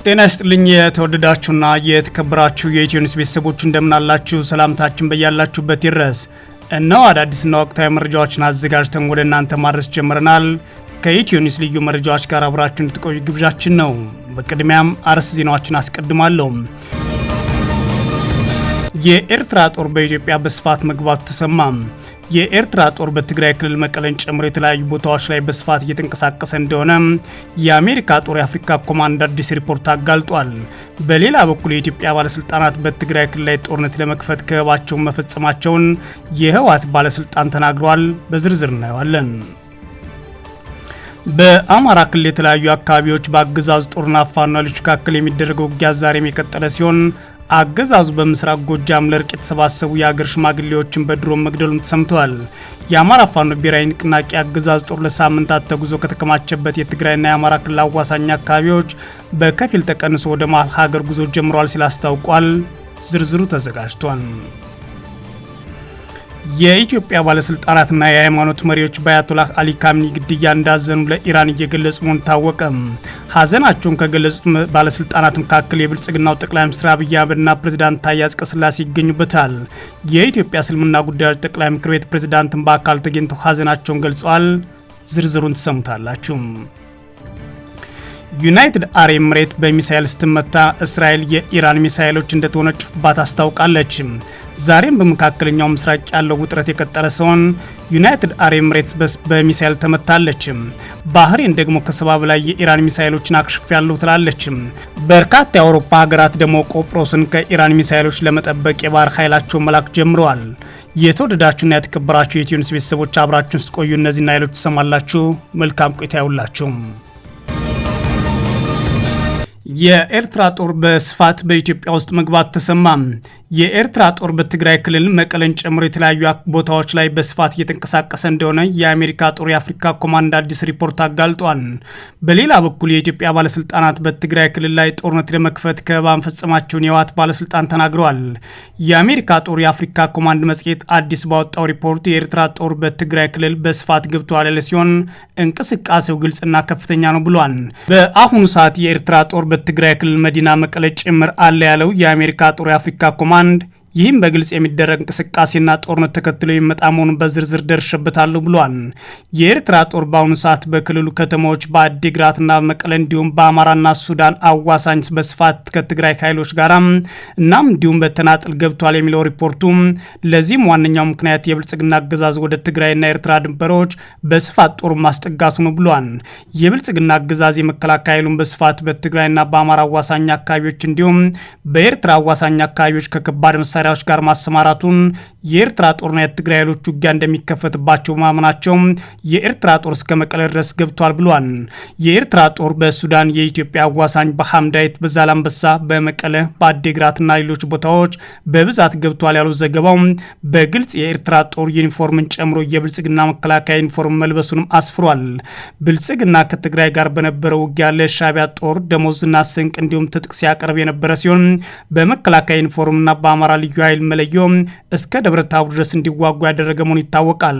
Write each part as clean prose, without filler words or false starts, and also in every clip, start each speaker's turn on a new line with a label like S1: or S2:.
S1: ጤና ይስጥልኝ የተወደዳችሁና የተከበራችሁ የኢትዮ ኒውስ ቤተሰቦች፣ እንደምናላችሁ፣ ሰላምታችን በያላችሁበት ይድረስ። እነሆ አዳዲስና ወቅታዊ መረጃዎችን አዘጋጅተን ወደ እናንተ ማድረስ ጀምረናል። ከኢትዮ ኒውስ ልዩ መረጃዎች ጋር አብራችሁ እንድትቆዩ ግብዣችን ነው። በቅድሚያም አርዕስተ ዜናዎችን አስቀድማለሁ። የኤርትራ ጦር በኢትዮጵያ በስፋት መግባቱ ተሰማ። የኤርትራ ጦር በትግራይ ክልል መቀለን ጨምሮ የተለያዩ ቦታዎች ላይ በስፋት እየተንቀሳቀሰ እንደሆነ የአሜሪካ ጦር የአፍሪካ ኮማንድ አዲስ ሪፖርት አጋልጧል። በሌላ በኩል የኢትዮጵያ ባለስልጣናት በትግራይ ክልል ላይ ጦርነት ለመክፈት ከበባቸውን መፈጸማቸውን የህወሓት ባለስልጣን ተናግረዋል። በዝርዝር እናየዋለን። በአማራ ክልል የተለያዩ አካባቢዎች በአገዛዙ ጦርና ፋኖ ኃይሎች መካከል የሚደረገው ውጊያ ዛሬም የቀጠለ ሲሆን፣ አገዛዙ በምስራቅ ጎጃም ለእርቅ የተሰባሰቡ የአገር ሽማግሌዎችን በድሮን መግደሉም ተሰምተዋል። የአማራ ፋኖ ብሔራዊ ንቅናቄ አገዛዝ ጦር ለሳምንታት ተጉዞ ከተከማቸበት የትግራይና የአማራ ክልል አዋሳኝ አካባቢዎች በከፊል ተቀንሶ ወደ መሀል ሀገር ጉዞ ጀምሯል ሲል አስታውቋል። ዝርዝሩ ተዘጋጅቷል። የኢትዮጵያ ባለስልጣናትና የሃይማኖት መሪዎች በአያቶላህ አሊ ካሚኒ ግድያ እንዳዘኑ ለኢራን እየገለጹ መሆኑ ታወቀ። ሀዘናቸውን ከገለጹት ባለስልጣናት መካከል የብልጽግናው ጠቅላይ ሚኒስትር አብይ አህመድና ፕሬዚዳንት ታዬ አጽቀሥላሴ ይገኙበታል። የኢትዮጵያ እስልምና ጉዳዮች ጠቅላይ ምክር ቤት ፕሬዚዳንትን በአካል ተገኝተው ሀዘናቸውን ገልጸዋል። ዝርዝሩን ትሰሙታላችሁ። ዩናይትድ አረብ ኤምሬት በሚሳኤል ስትመታ እስራኤል የኢራን ሚሳኤሎች እንደተወነጨፉባት አስታውቃለች። ዛሬም በመካከለኛው ምስራቅ ያለው ውጥረት የቀጠለ ሲሆን፣ ዩናይትድ አረብ ኤምሬትስ በሚሳኤል ተመታለች። ባህሬን ደግሞ ከ70 በላይ የኢራን ሚሳኤሎችን አክሽፌያለሁ ትላለች። በርካታ የአውሮፓ ሀገራት ደግሞ ቆጵሮስን ከኢራን ሚሳኤሎች ለመጠበቅ የባህር ኃይላቸውን መላክ ጀምረዋል። የተወደዳችሁና የተከበራችሁ የኢትዮ ኒውስ ቤተሰቦች፣ አብራችሁን ስትቆዩ እነዚህና ሌሎች ትሰማላችሁ። መልካም ቆይታ ያውላችሁ። የኤርትራ ጦር በስፋት በኢትዮጵያ ውስጥ መግባት ተሰማ። የኤርትራ ጦር በትግራይ ክልል መቀለን ጨምሮ የተለያዩ ቦታዎች ላይ በስፋት እየተንቀሳቀሰ እንደሆነ የአሜሪካ ጦር የአፍሪካ ኮማንድ አዲስ ሪፖርት አጋልጧል። በሌላ በኩል የኢትዮጵያ ባለስልጣናት በትግራይ ክልል ላይ ጦርነት ለመክፈት ከበባ መፈጸማቸውን የህወሓት ባለስልጣን ተናግረዋል። የአሜሪካ ጦር የአፍሪካ ኮማንድ መጽሔት አዲስ ባወጣው ሪፖርት የኤርትራ ጦር በትግራይ ክልል በስፋት ገብተዋል ያለ ሲሆን፣ እንቅስቃሴው ግልጽና ከፍተኛ ነው ብሏል። በአሁኑ ሰዓት የኤርትራ ጦር በትግራይ ክልል መዲና መቀለ ጭምር አለ ያለው የአሜሪካ ጦር የአፍሪካ ኮማንድ፣ ይህም በግልጽ የሚደረግ እንቅስቃሴና ጦርነት ተከትሎ የሚመጣ መሆኑን በዝርዝር ደርሼበታለሁ ብሏል። የኤርትራ ጦር በአሁኑ ሰዓት በክልሉ ከተሞች በአዲግራትና በመቀለ እንዲሁም በአማራና ሱዳን አዋሳኝ በስፋት ከትግራይ ኃይሎች ጋር እናም እንዲሁም በተናጥል ገብቷል የሚለው ሪፖርቱ፣ ለዚህም ዋነኛው ምክንያት የብልጽግና አገዛዝ ወደ ትግራይና ኤርትራ ድንበሮች በስፋት ጦሩ ማስጠጋቱ ነው ብሏል። የብልጽግና አገዛዝ የመከላከያ ኃይሉን በስፋት በትግራይና በአማራ አዋሳኝ አካባቢዎች እንዲሁም በኤርትራ አዋሳኝ አካባቢዎች ከከባድ መሳሪያ መሳሪያዎች ጋር ማሰማራቱን የኤርትራ ጦርና የትግራይ ኃይሎች ውጊያ እንደሚከፈትባቸው ማመናቸው የኤርትራ ጦር እስከ መቀለ ድረስ ገብቷል ብሏል። የኤርትራ ጦር በሱዳን የኢትዮጵያ አዋሳኝ በሐምዳይት፣ በዛላምበሳ፣ በመቀለ፣ በአዴግራትና ሌሎች ቦታዎች በብዛት ገብቷል ያሉት ዘገባው፣ በግልጽ የኤርትራ ጦር ዩኒፎርምን ጨምሮ የብልጽግና መከላከያ ዩኒፎርም መልበሱንም አስፍሯል። ብልጽግና ከትግራይ ጋር በነበረው ውጊያ ለሻቢያ ጦር ደሞዝና ስንቅ እንዲሁም ትጥቅ ሲያቀርብ የነበረ ሲሆን፣ በመከላከያ ዩኒፎርምና በአማራ ልዩ ኃይል መለዮ እስከ ደብረ ታቦር ድረስ እንዲዋጉ ያደረገ መሆኑ ይታወቃል።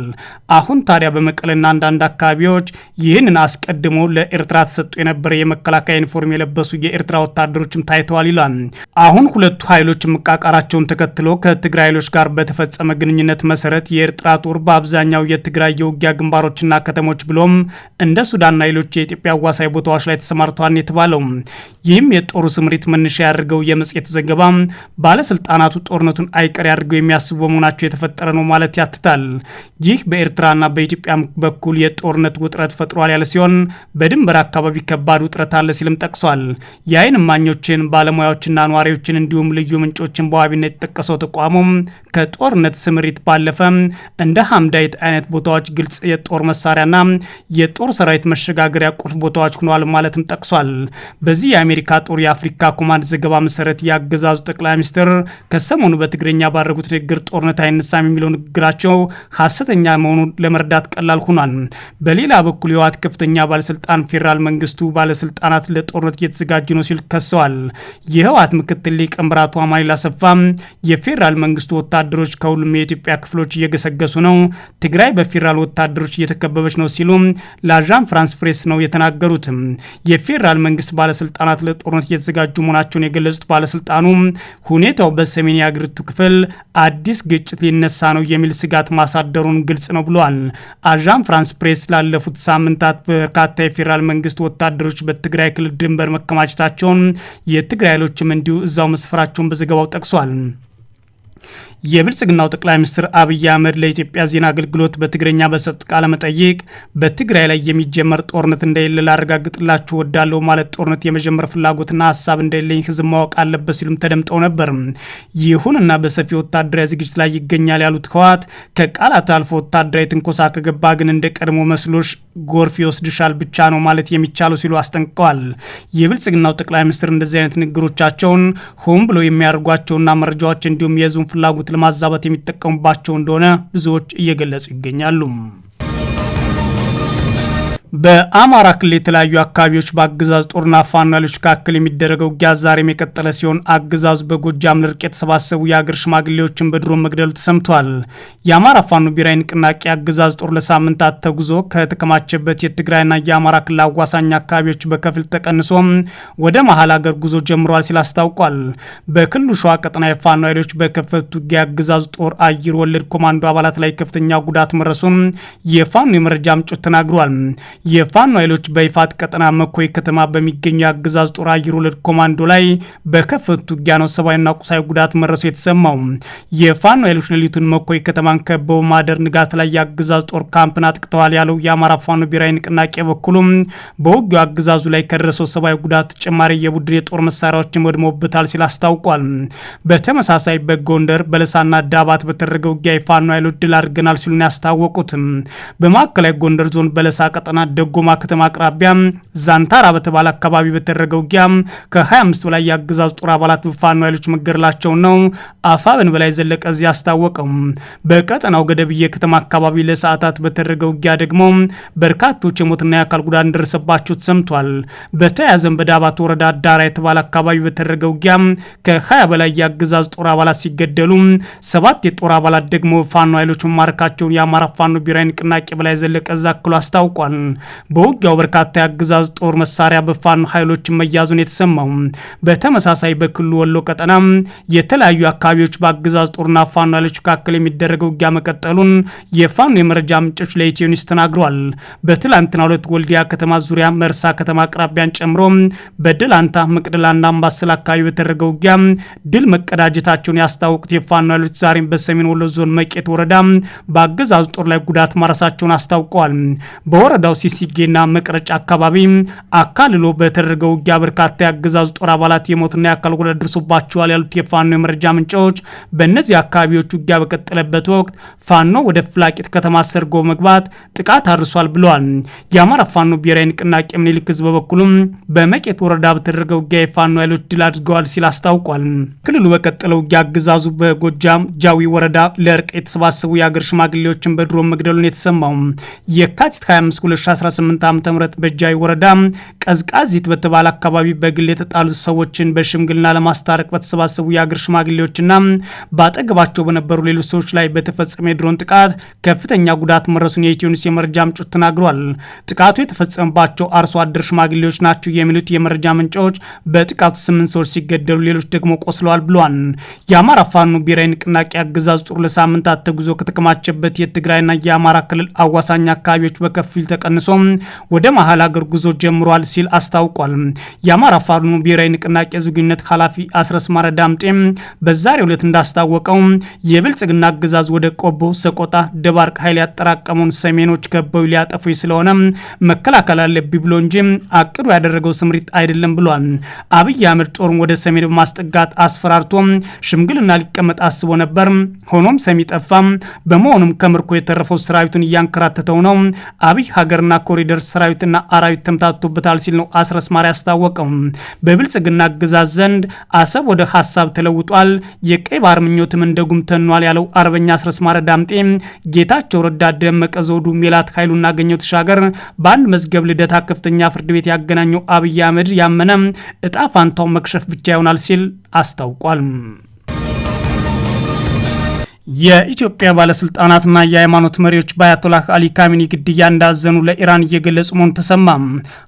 S1: አሁን ታዲያ በመቀለና አንዳንድ አካባቢዎች ይህንን አስቀድሞ ለኤርትራ ተሰጥቶ የነበረ የመከላከያ ዩኒፎርም የለበሱ የኤርትራ ወታደሮችም ታይተዋል ይላል። አሁን ሁለቱ ኃይሎች መቃቃራቸውን ተከትሎ ከትግራይ ኃይሎች ጋር በተፈጸመ ግንኙነት መሰረት የኤርትራ ጦር በአብዛኛው የትግራይ የውጊያ ግንባሮችና ከተሞች ብሎም እንደ ሱዳንና ሌሎች የኢትዮጵያ አዋሳኝ ቦታዎች ላይ ተሰማርተዋል የተባለው። ይህም የጦሩ ስምሪት መነሻ ያደርገው የመጽሔቱ ዘገባ፣ ባለስልጣናቱ ጦርነቱን አይቀር ያድርገው የሚያስቡ በመሆናቸው የተፈጠረ ነው ማለት ያትታል። ይህ በኤርትራና በኢትዮጵያ በኩል የጦርነት ውጥረት ፈጥሯል ያለ ሲሆን፣ በድንበር አካባቢ ከባድ ውጥረት አለ ሲልም ጠቅሷል። የአይን እማኞችን፣ ባለሙያዎችና ነዋሪዎችን እንዲሁም ልዩ ምንጮችን በዋቢነት የተጠቀሰው ተቋሙም ከጦርነት ስምሪት ባለፈ እንደ ሀምዳይት አይነት ቦታዎች ግልጽ የጦር መሳሪያና የጦር ሰራዊት መሸጋገሪያ ቁልፍ ቦታዎች ሆነዋል ማለትም ጠቅሷል። በዚህ የአሜሪካ ጦር የአፍሪካ ኮማንድ ዘገባ መሰረት የአገዛዙ ጠቅላይ ሚኒስትር ከሰሞኑ በትግርኛ ባደረጉት ንግግር ጦርነት አይነሳም የሚለው ንግግራቸው ሀሰተኛ መሆኑን ለመረዳት ቀላል ሆኗል። በሌላ በኩል የህወሓት ከፍተኛ ባለስልጣን ፌዴራል መንግስቱ ባለስልጣናት ለጦርነት እየተዘጋጁ ነው ሲል ከሰዋል። የህወሓት ምክትል ሊቀመንበር አቶ አማኑኤል አሰፋ የፌዴራል መንግስቱ ወታደሮች ወታደሮች ከሁሉም የኢትዮጵያ ክፍሎች እየገሰገሱ ነው፣ ትግራይ በፌዴራል ወታደሮች እየተከበበች ነው ሲሉ ለአዣንስ ፍራንስ ፕሬስ ነው የተናገሩት። የፌዴራል መንግስት ባለስልጣናት ለጦርነት እየተዘጋጁ መሆናቸውን የገለጹት ባለስልጣኑ ሁኔታው በሰሜን የአገሪቱ ክፍል አዲስ ግጭት ሊነሳ ነው የሚል ስጋት ማሳደሩን ግልጽ ነው ብሏል። አዣንስ ፍራንስ ፕሬስ ላለፉት ሳምንታት በርካታ የፌዴራል መንግስት ወታደሮች በትግራይ ክልል ድንበር መከማቸታቸውን፣ የትግራይ ኃይሎችም እንዲሁ እዛው መስፈራቸውን በዘገባው ጠቅሷል። የብልጽግናው ጠቅላይ ሚኒስትር አብይ አህመድ ለኢትዮጵያ ዜና አገልግሎት በትግረኛ በሰጡት ቃለ መጠይቅ በትግራይ ላይ የሚጀመር ጦርነት እንደሌለ ላረጋግጥላችሁ ወዳለሁ ማለት ጦርነት የመጀመር ፍላጎትና ሀሳብ እንደሌለኝ ህዝብ ማወቅ አለበት ሲሉም ተደምጠው ነበር። ይሁንና በሰፊ ወታደራዊ ዝግጅት ላይ ይገኛል ያሉት ህወሓት ከቃላት አልፎ ወታደራዊ ትንኮሳ ከገባ ግን እንደ ቀድሞ መስሎሽ ጎርፍ ይወስድሻል ብቻ ነው ማለት የሚቻለው ሲሉ አስጠንቅቀዋል። የብልጽግናው ጠቅላይ ሚኒስትር እንደዚህ አይነት ንግግሮቻቸውን ሆን ብለው የሚያደርጓቸውና መረጃዎች እንዲሁም የህዝቡን ፍላጎት ለማዛባት የሚጠቀሙባቸው እንደሆነ ብዙዎች እየገለጹ ይገኛሉ። በአማራ ክልል የተለያዩ አካባቢዎች በአገዛዝ ጦርና ፋኖ ኃይሎች መካከል የሚደረገው ውጊያ ዛሬም የቀጠለ ሲሆን አገዛዙ በጎጃም ለእርቅ የተሰባሰቡ የአገር ሽማግሌዎችን በድሮን መግደሉ ተሰምቷል። የአማራ ፋኖ ብሔራዊ ንቅናቄ አገዛዝ ጦር ለሳምንታት ተጉዞ ከተከማቸበት የትግራይና የአማራ ክልል አዋሳኝ አካባቢዎች በከፊል ተቀንሶ ወደ መሀል አገር ጉዞ ጀምሯል ሲል አስታውቋል። በክልሉ ሸዋ ቀጠና የፋኖ ኃይሎች በከፈቱት ውጊያ የአገዛዙ ጦር አየር ወለድ ኮማንዶ አባላት ላይ ከፍተኛ ጉዳት መድረሱን የፋኖ የመረጃ ምንጮች ተናግረዋል። የፋኖ ኃይሎች በይፋት ቀጠና መኮይ ከተማ በሚገኙ የአገዛዝ ጦር አየር ወለድ ኮማንዶ ላይ በከፈቱት ውጊያ ነው ሰብአዊና ቁሳዊ ጉዳት መድረሱ የተሰማው። የፋኖ ኃይሎች ሌሊቱን መኮይ ከተማን ከበው ማደር ንጋት ላይ የአገዛዝ ጦር ካምፕን አጥቅተዋል ያለው የአማራ ፋኖ ብሔራዊ ንቅናቄ በኩሉም በውጊያው አገዛዙ ላይ ከደረሰው ሰብአዊ ጉዳት ተጨማሪ የቡድን የጦር መሳሪያዎችን ወድመውበታል ሲል አስታውቋል። በተመሳሳይ በጎንደር በለሳና ዳባት በተደረገ ውጊያ የፋኖ ኃይሎች ድል አድርገናል ሲሉ ያስታወቁት። በማዕከላዊ ጎንደር ዞን በለሳ ቀጠና ደጎማ ከተማ አቅራቢያ ዛንታራ በተባለ አካባቢ በተደረገው ውጊያ ከ25 በላይ የአገዛዙ ጦር አባላት በፋኖ ኃይሎች መገደላቸውን ነው አፋብን በላይ ዘለቀ እዚህ አስታወቀው። በቀጠናው ገደብዬ ከተማ አካባቢ ለሰዓታት በተደረገው ውጊያ ደግሞ በርካቶች የሞትና የአካል ጉዳት እንደደረሰባቸው ተሰምቷል። በተያያዘም በዳባት ወረዳ ዳራ የተባለ አካባቢ በተደረገው ውጊያ ከ20 በላይ የአገዛዙ ጦር አባላት ሲገደሉ 7 የጦር አባላት ደግሞ ፋኖ ኃይሎች መማረካቸውን የአማራ ፋኖ ብሔራዊ ንቅናቄ በላይ ዘለቀ እዝ አክሎ አስታውቋል። በውጊያው በርካታ የአገዛዙ ጦር መሳሪያ በፋኖ ኃይሎች መያዙን የተሰማው። በተመሳሳይ በክልሉ ወሎ ቀጠና የተለያዩ አካባቢዎች በአገዛዙ ጦርና ፋኖ ኃይሎች መካከል የሚደረገው ውጊያ መቀጠሉን የፋኖ የመረጃ ምንጮች ለኢትዮ ኒውስ ተናግረዋል። በትላንትናው ዕለት ወልዲያ ከተማ ዙሪያ መርሳ ከተማ አቅራቢያን ጨምሮ በደላንታ መቅደላና አምባሰል አካባቢ በተደረገው ውጊያ ድል መቀዳጀታቸውን ያስታወቁት የፋኖ ኃይሎች ዛሬም በሰሜን ወሎ ዞን መቄት ወረዳ በአገዛዙ ጦር ላይ ጉዳት ማድረሳቸውን አስታውቀዋል። በወረዳው ሲሲጌና መቅረጫ አካባቢ አካልሎ በተደረገው ውጊያ በርካታ የአገዛዙ ጦር አባላት የሞትና የአካል ጉዳት ደርሶባቸዋል ያሉት የፋኖ የመረጃ ምንጮች በእነዚህ አካባቢዎች ውጊያ በቀጠለበት ወቅት ፋኖ ወደ ፍላቂት ከተማ ሰርጎ መግባት ጥቃት አድርሷል ብለዋል። የአማራ ፋኖ ብሔራዊ ንቅናቄ ምኒልክ ዕዝ በበኩሉም በመቄት ወረዳ በተደረገው ውጊያ የፋኖ ኃይሎች ድል አድርገዋል ሲል አስታውቋል። ክልሉ በቀጠለው ውጊያ አገዛዙ በጎጃም ጃዊ ወረዳ ለእርቅ የተሰባሰቡ የአገር ሽማግሌዎችን በድሮን መግደሉን የተሰማው የካቲት 25 2018 ዓ.ም በጃዊ ወረዳ ቀዝቃዚት በተባለ አካባቢ በግል የተጣሉ ሰዎችን በሽምግልና ለማስታረቅ በተሰባሰቡ የአገር ሽማግሌዎችና በአጠገባቸው በነበሩ ሌሎች ሰዎች ላይ በተፈጸመ የድሮን ጥቃት ከፍተኛ ጉዳት መድረሱን የኢትዮ ኒውስ የመረጃ ምንጮች ተናግረዋል። ጥቃቱ የተፈጸመባቸው አርሶ አደር ሽማግሌዎች ናቸው የሚሉት የመረጃ ምንጮች በጥቃቱ 8 ሰዎች ሲገደሉ ሌሎች ደግሞ ቆስለዋል ብለዋል። የአማራ ፋኖ ብሔራዊ ንቅናቄ አገዛዙ ጦር ለሳምንታት ተጉዞ ከተከማቸበት የትግራይና የአማራ ክልል አዋሳኝ አካባቢዎች በከፊል ተቀንሶ ወደ መሀል አገር ጉዞ ጀምሯል ሲል አስታውቋል። የአማራ ፋኖ ብሔራዊ ንቅናቄ ዝግጁነት ኃላፊ አስረስ ማረ ዳምጤ በዛሬው ዕለት እንዳስታወቀው የብልጽግና አገዛዝ ወደ ቆቦ፣ ሰቆጣ፣ ደባርቅ ኃይል ያጠራቀመውን ሰሜኖች ከበው ሊያጠፉ ስለሆነ መከላከል አለብኝ ብሎ እንጂ አቅዶ ያደረገው ስምሪት አይደለም ብሏል። አብይ አህመድ ጦሩን ወደ ሰሜን በማስጠጋት አስፈራርቶ ሽምግልና ሊቀመጥ አስቦ ነበር። ሆኖም ሰሚ ጠፋ። በመሆኑም ከምርኮ የተረፈው ሰራዊቱን እያንከራተተው ነው። አብይ ሀገርና ኮሪደር ሰራዊትና አራዊት ተምታቶበታል ሲል ነው አስረስ ማረ ያስታወቀው። በብልጽግና አገዛዝ ዘንድ አሰብ ወደ ሀሳብ ተለውጧል፣ የቀይ ባህር ምኞትም እንደ ጉም ተኗል ያለው አርበኛ አስረስ ማረ ዳምጤ ጌታቸው ረዳ፣ ደመቀ ዘውዱ፣ ሜላት ኃይሉና አገኘሁ ተሻገር በአንድ መዝገብ ልደታ ከፍተኛ ፍርድ ቤት ያገናኘው አብይ አህመድ ያመነ እጣ ፋንታው መክሸፍ ብቻ ይሆናል ሲል አስታውቋል። የኢትዮጵያ ባለስልጣናትና የሃይማኖት መሪዎች በአያቶላህ አሊ ካሚኒ ግድያ እንዳዘኑ ለኢራን እየገለጹ መሆኑ ተሰማ።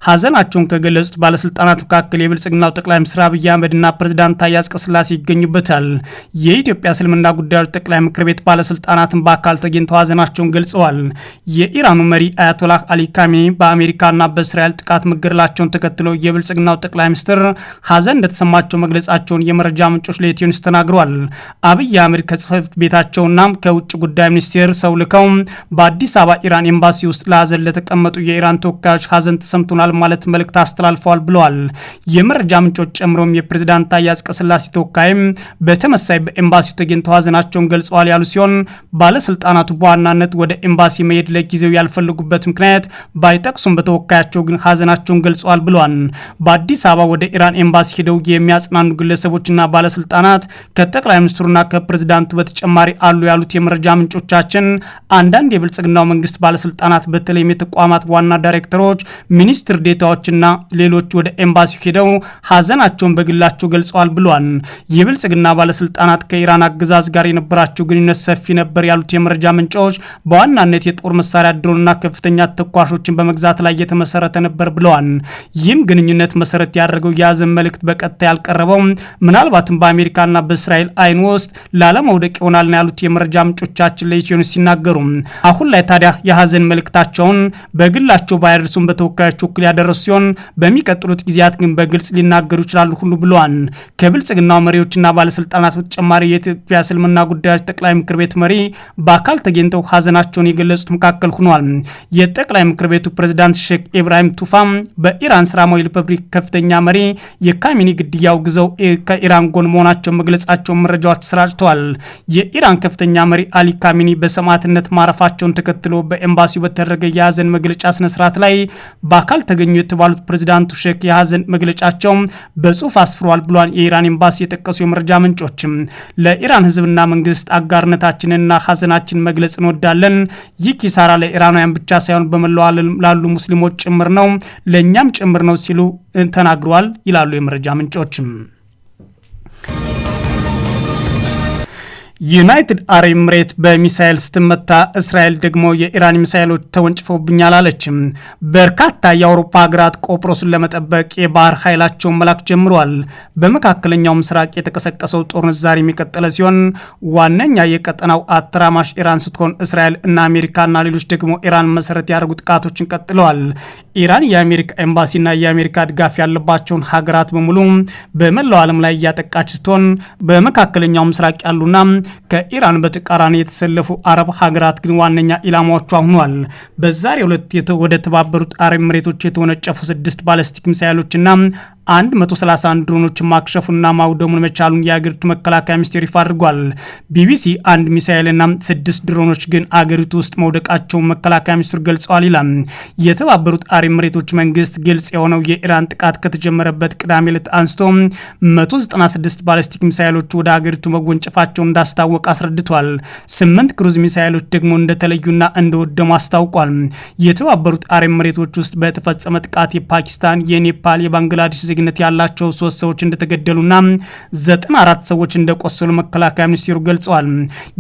S1: ሀዘናቸውን ከገለጹት ባለስልጣናት መካከል የብልጽግናው ጠቅላይ ሚኒስትር አብይ አህመድና ፕሬዝዳንት ታዬ አጽቀሥላሴ ይገኙበታል። የኢትዮጵያ እስልምና ጉዳዮች ጠቅላይ ምክር ቤት ባለስልጣናትን በአካል ተገኝተው ሀዘናቸውን ገልጸዋል። የኢራኑ መሪ አያቶላህ አሊ ካሚኒ በአሜሪካና በእስራኤል ጥቃት መገደላቸውን ተከትሎ የብልጽግናው ጠቅላይ ሚኒስትር ሀዘን እንደተሰማቸው መግለጻቸውን የመረጃ ምንጮች ለኢትዮ ኒውስ ተናግረዋል። አብይ አህመድ ከጽህፈት ቤታቸው ና ከውጭ ጉዳይ ሚኒስቴር ሰው ልከው በአዲስ አበባ ኢራን ኤምባሲ ውስጥ ለሀዘን ለተቀመጡ የኢራን ተወካዮች ሀዘን ተሰምቶናል ማለት መልእክት አስተላልፈዋል ብለዋል። የመረጃ ምንጮች ጨምሮም የፕሬዝዳንት ታዬ አጽቀሥላሴ ተወካይም በተመሳይ በኤምባሲው ተገኝተው ሀዘናቸውን ገልጸዋል ያሉ ሲሆን ባለስልጣናቱ በዋናነት ወደ ኤምባሲ መሄድ ለጊዜው ያልፈለጉበት ምክንያት ባይጠቅሱም በተወካያቸው ግን ሀዘናቸውን ገልጸዋል ብለዋል። በአዲስ አበባ ወደ ኢራን ኤምባሲ ሄደው የሚያጽናኑ ግለሰቦችና ባለስልጣናት ከጠቅላይ ሚኒስትሩና ከፕሬዝዳንቱ በተጨማሪ አሉ ያሉት የመረጃ ምንጮቻችን አንዳንድ የብልጽግናው መንግስት ባለስልጣናት በተለይም የተቋማት ዋና ዳይሬክተሮች፣ ሚኒስትር ዴታዎችና ሌሎች ወደ ኤምባሲው ሄደው ሀዘናቸውን በግላቸው ገልጸዋል ብለዋል። የብልጽግና ባለስልጣናት ከኢራን አገዛዝ ጋር የነበራቸው ግንኙነት ሰፊ ነበር ያሉት የመረጃ ምንጮች በዋናነት የጦር መሳሪያ፣ ድሮንና ከፍተኛ ተኳሾችን በመግዛት ላይ የተመሰረተ ነበር ብለዋል። ይህም ግንኙነት መሰረት ያደረገው የሀዘን መልእክት በቀጥታ ያልቀረበው ምናልባትም በአሜሪካና በእስራኤል አይን ውስጥ ላለመውደቅ ይሆናል ነው ያሉት የመረጃ ምንጮቻችን ለኢትዮ ኒውስ ሲናገሩ። አሁን ላይ ታዲያ የሀዘን መልእክታቸውን በግላቸው ባያደርሱም በተወካዮች በኩል ያደረሱ ሲሆን በሚቀጥሉት ጊዜያት ግን በግልጽ ሊናገሩ ይችላሉ ሁሉ ብለዋል። ከብልጽግናው መሪዎችና ባለስልጣናት በተጨማሪ የኢትዮጵያ እስልምና ጉዳዮች ጠቅላይ ምክር ቤት መሪ በአካል ተገኝተው ሀዘናቸውን የገለጹት መካከል ሆኗል። የጠቅላይ ምክር ቤቱ ፕሬዝዳንት ሼክ ኢብራሂም ቱፋም በኢራን እስላማዊ ሪፐብሊክ ከፍተኛ መሪ የካሚኒ ግድያ አውግዘው ከኢራን ጎን መሆናቸውን መግለጻቸውን መረጃዎች ተሰራጭተዋል። የኢራን ከፍተኛ መሪ አሊ ካሚኒ በሰማዕትነት ማረፋቸውን ተከትሎ በኤምባሲው በተደረገ የሀዘን መግለጫ ስነስርዓት ላይ በአካል ተገኙ የተባሉት ፕሬዝዳንቱ ሼክ የሀዘን መግለጫቸው በጽሁፍ አስፍረዋል ብሏል። የኢራን ኤምባሲ የጠቀሱ የመረጃ ምንጮችም ለኢራን ህዝብና መንግስት አጋርነታችንና ሀዘናችን መግለጽ እንወዳለን። ይህ ኪሳራ ለኢራናውያን ብቻ ሳይሆን በመላው ዓለም ላሉ ሙስሊሞች ጭምር ነው፣ ለእኛም ጭምር ነው ሲሉ ተናግረዋል ይላሉ የመረጃ ምንጮችም። ዩናይትድ አረብ ኤምሬት በሚሳኤል ስትመታ እስራኤል ደግሞ የኢራን ሚሳኤሎች ተወንጭፈውብኛል አለችም። በርካታ የአውሮፓ ሀገራት ቆጵሮስን ለመጠበቅ የባህር ኃይላቸውን መላክ ጀምረዋል። በመካከለኛው ምስራቅ የተቀሰቀሰው ጦርነት ዛሬ የሚቀጠለ ሲሆን ዋነኛ የቀጠናው አተራማሽ ኢራን ስትሆን እስራኤል እና አሜሪካና ሌሎች ደግሞ ኢራን መሰረት ያደረጉ ጥቃቶችን ቀጥለዋል። ኢራን የአሜሪካ ኤምባሲና የአሜሪካ ድጋፍ ያለባቸውን ሀገራት በሙሉ በመላው ዓለም ላይ እያጠቃች ስትሆን በመካከለኛው ምስራቅ ያሉና ከኢራን በተቃራኒ የተሰለፉ አረብ ሀገራት ግን ዋነኛ ኢላማዎቿ ሆኗል። በዛሬው ዕለት ወደ ተባበሩት አረብ ኤምሬቶች የተወነጨፉ 6 ባለስቲክ ሚሳኤሎችና 131 ድሮኖችን ማክሸፉና ማውደሙን መቻሉን የአገሪቱ መከላከያ ሚኒስቴር ይፋ አድርጓል። ቢቢሲ 1 ሚሳኤልና 6 ድሮኖች ግን አገሪቱ ውስጥ መውደቃቸውን መከላከያ ሚኒስትሩ ገልጸዋል ይላል። የተባበሩት አረብ ኤምሬቶች መንግስት ግልጽ የሆነው የኢራን ጥቃት ከተጀመረበት ቅዳሜ ዕለት አንስቶ 196 ባለስቲክ ሚሳኤሎች ወደ አገሪቱ መወንጨፋቸውን እንዳስታወቀ አስረድቷል። 8 ክሩዝ ሚሳኤሎች ደግሞ እንደተለዩና እንደወደሙ አስታውቋል። የተባበሩት አረብ ኤምሬቶች ውስጥ በተፈጸመ ጥቃት የፓኪስታን፣ የኔፓል፣ የባንግላዴሽ ዜግነት ያላቸው 3 ሰዎች እንደተገደሉና 94 ሰዎች እንደቆሰሉ መከላከያ ሚኒስቴሩ ገልጸዋል።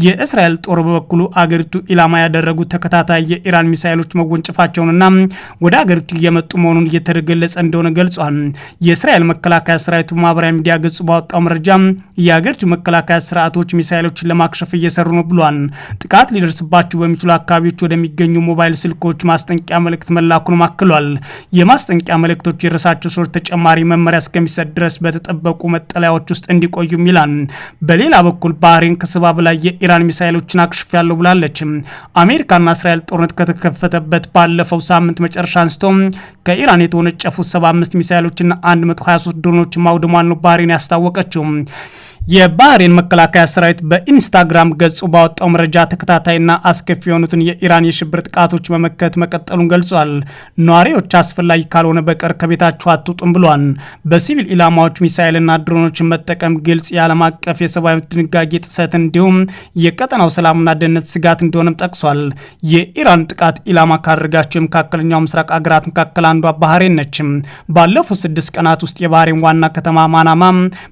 S1: የእስራኤል ጦር በበኩሉ አገሪቱ ኢላማ ያደረጉ ተከታታይ የኢራን ሚሳኤሎች መወንጨፋቸውንና ወደ አገሪቱ እየመጡ መሆኑን እየተገለጸ እንደሆነ ገልጿል። የእስራኤል መከላከያ ሰራዊቱ ማህበራዊ ሚዲያ ገጹ ባወጣው መረጃ የአገሪቱ መከላከያ ስርዓቶች ሚሳኤሎችን ለማክሸፍ እየሰሩ ነው ብሏል። ጥቃት ሊደርስባቸው በሚችሉ አካባቢዎች ወደሚገኙ ሞባይል ስልኮች ማስጠንቀቂያ መልእክት መላኩን አክሏል። የማስጠንቀቂያ መልእክቶች የደረሳቸው ሰዎች ተጨማሪ መመሪያ እስከሚሰጥ ድረስ በተጠበቁ መጠለያዎች ውስጥ እንዲቆዩም ይላል። በሌላ በኩል ባህሬን ከ70 በላይ የኢራን ሚሳኤሎችን አክሽፌያለሁ ብላለች። አሜሪካና እስራኤል ጦርነት ከተከፈተበት ባለፈው ሳምንት መጨረሻ አንስቶ ከኢራን የተወነጨፉ 75 ሚሳኤሎችና 123 ድሮኖች ማውደሟን ነው ባህሬን ያስታወቀችው። የባህሬን መከላከያ ሰራዊት በኢንስታግራም ገጹ ባወጣው መረጃ ተከታታይና አስከፊ የሆኑትን የኢራን የሽብር ጥቃቶች መመከት መቀጠሉን ገልጿል። ነዋሪዎች አስፈላጊ ካልሆነ በቀር ከቤታቸው አትውጡም ብሏል። በሲቪል ኢላማዎች ሚሳኤልና ድሮኖችን መጠቀም ግልጽ የዓለም አቀፍ የሰብአዊ ድንጋጌ ጥሰት እንዲሁም የቀጠናው ሰላምና ደህንነት ስጋት እንደሆነም ጠቅሷል። የኢራን ጥቃት ኢላማ ካደረጋቸው የመካከለኛው ምስራቅ አገራት መካከል አንዷ ባህሬን ነች። ባለፉት 6 ቀናት ውስጥ የባህሬን ዋና ከተማ ማናማ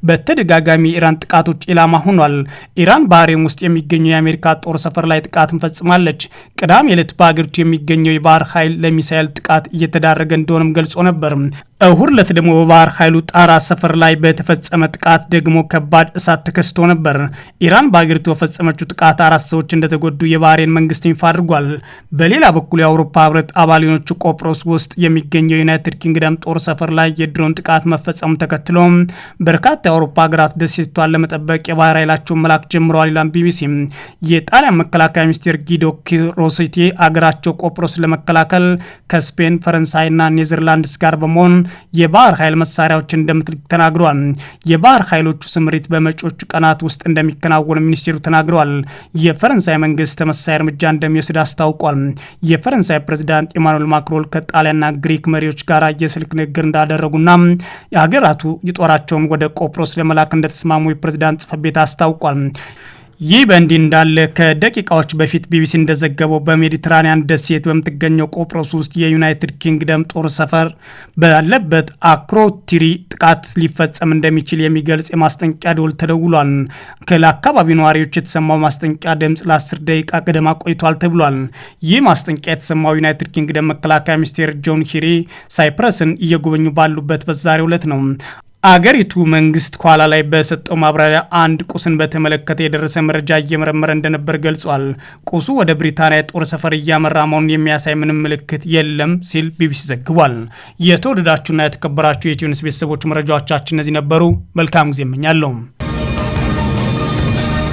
S1: በተደጋጋሚ የኢራን ጥቃቶች ኢላማ ሆኗል። ኢራን ባህሬን ውስጥ የሚገኘው የአሜሪካ ጦር ሰፈር ላይ ጥቃትን ፈጽማለች። ቅዳሜ ዕለት በአገሪቱ የሚገኘው የባህር ኃይል ለሚሳኤል ጥቃት እየተዳረገ እንደሆነም ገልጾ ነበር። እሁድ ዕለት ደግሞ በባህር ኃይሉ ጣራ ሰፈር ላይ በተፈጸመ ጥቃት ደግሞ ከባድ እሳት ተከስቶ ነበር። ኢራን በአገሪቱ በፈጸመችው ጥቃት 4 ሰዎች እንደተጎዱ የባህሬን መንግስት ይፋ አድርጓል። በሌላ በኩል የአውሮፓ ህብረት አባል የሆነችው ቆጵሮስ ውስጥ የሚገኘው የዩናይትድ ኪንግደም ጦር ሰፈር ላይ የድሮን ጥቃት መፈጸሙ ተከትሎ በርካታ የአውሮፓ ሀገራት ደሴቷን ለመጠበቅ የባህር ኃይላቸውን መላክ ጀምረዋል ይላል ቢቢሲ። የጣሊያን መከላከያ ሚኒስቴር ጊዶ ክሮሴቲ አገራቸው ቆጵሮስ ለመከላከል ከስፔን፣ ፈረንሳይና ኔዘርላንድስ ጋር በመሆን የባህር ኃይል መሳሪያዎችን እንደምትልክ ተናግረዋል። የባህር ኃይሎቹ ስምሪት በመጪዎቹ ቀናት ውስጥ እንደሚከናወን ሚኒስቴሩ ተናግረዋል። የፈረንሳይ መንግስት ተመሳሳይ እርምጃ እንደሚወስድ አስታውቋል። የፈረንሳይ ፕሬዚዳንት ኢማኑኤል ማክሮን ከጣሊያንና ግሪክ መሪዎች ጋር የስልክ ንግግር እንዳደረጉና የሀገራቱ የጦራቸውን ወደ ቆጵሮስ ለመላክ እንደተስማሙ የፕሬዚዳንት ጽሕፈት ቤት አስታውቋል። ይህ በእንዲህ እንዳለ ከደቂቃዎች በፊት ቢቢሲ እንደዘገበው በሜዲትራኒያን ደሴት በምትገኘው ቆጵሮስ ውስጥ የዩናይትድ ኪንግደም ጦር ሰፈር ባለበት አክሮቲሪ ጥቃት ሊፈጸም እንደሚችል የሚገልጽ የማስጠንቀቂያ ደወል ተደውሏል። ለአካባቢው ነዋሪዎች የተሰማው ማስጠንቀቂያ ድምጽ ለ10 ደቂቃ ገደማ ቆይቷል ተብሏል። ይህ ማስጠንቀቂያ የተሰማው ዩናይትድ ኪንግደም መከላከያ ሚኒስቴር ጆን ሂሪ ሳይፕረስን እየጎበኙ ባሉበት በዛሬው ዕለት ነው። አገሪቱ መንግስት ኋላ ላይ በሰጠው ማብራሪያ አንድ ቁስን በተመለከተ የደረሰ መረጃ እየመረመረ እንደነበር ገልጿል። ቁሱ ወደ ብሪታንያ የጦር ሰፈር እያመራ መሆኑን የሚያሳይ ምንም ምልክት የለም ሲል ቢቢሲ ዘግቧል። የተወደዳችሁና የተከበራችሁ የኢትዮ ኒውስ ቤተሰቦች መረጃዎቻችን እነዚህ ነበሩ። መልካም ጊዜ እመኛለሁ።